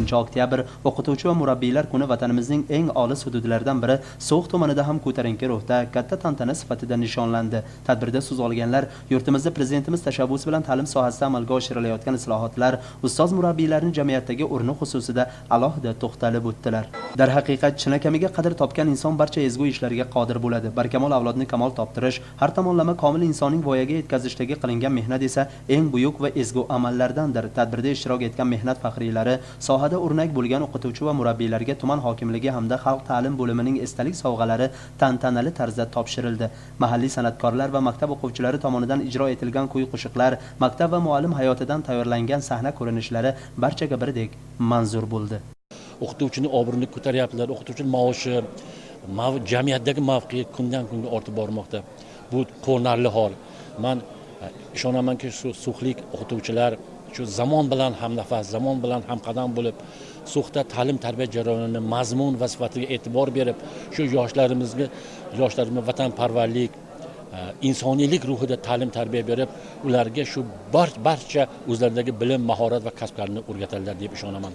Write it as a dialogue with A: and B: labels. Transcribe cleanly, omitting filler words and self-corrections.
A: 1-oktyabr o'qituvchi va murabbiylar kuni vatanimizning eng olis hududlaridan biri So'x tumanida ham ko'tarinki ruhda katta tantana sifatida nishonlandi. Tadbirda so'z olganlar yurtimizda prezidentimiz tashabbusi bilan ta'lim sohasida amalga oshirilayotgan islohotlar, ustoz murabbiylarning jamiyatdagi o'rni xususida alohida to'xtalib o'tdilar. Darhaqiqat, chinakamiga qadr topgan inson barcha ezgu ishlarga qodir bo'ladi. Barkamol avlodni kamol toptirish, har tomonlama komil insonning voyaga yetkazishdagi qilingan mehnat esa eng buyuk va ezgu amallardandir. Tadbirda ishtirok etgan mehnat faxriylari, sohada o'rnak bo'lgan o'qituvchi va murabbiylarga tuman hokimligi hamda xalq ta'lim bo'limining esdalik sovg'alari tantanali tarzda topshirildi. Mahalliy san'atkorlar va maktab o'quvchilari tomonidan ijro etilgan kuy-qo'shiqlar, maktab va muallim hayotidan tayyorlangan sahna ko'rinishlari barchaga birdek manzur bo'ldi.
B: O'qituvchini obro'ini ko'taryaptilar, o'qituvchining maoshi, jamiyatdagi mavqei kundan kunga ortib bormoqda. Bu quvonarli hol. Men ishonamanki, shu so'xlik o'qituvchilar shu zamon bilan hamnafas, zamon bilan hamqadam bo'lib, So'xda ta'lim tarbiya jarayonini mazmun va sifatiga e'tibor berib, shu yoshlarimizni vatanparvarlik, insoniylik ruhida ta'lim tarbiya berib, ularga shu barcha o'zlaridagi bilim, mahorat va kasblarni o'rgatadilar deb ishonaman.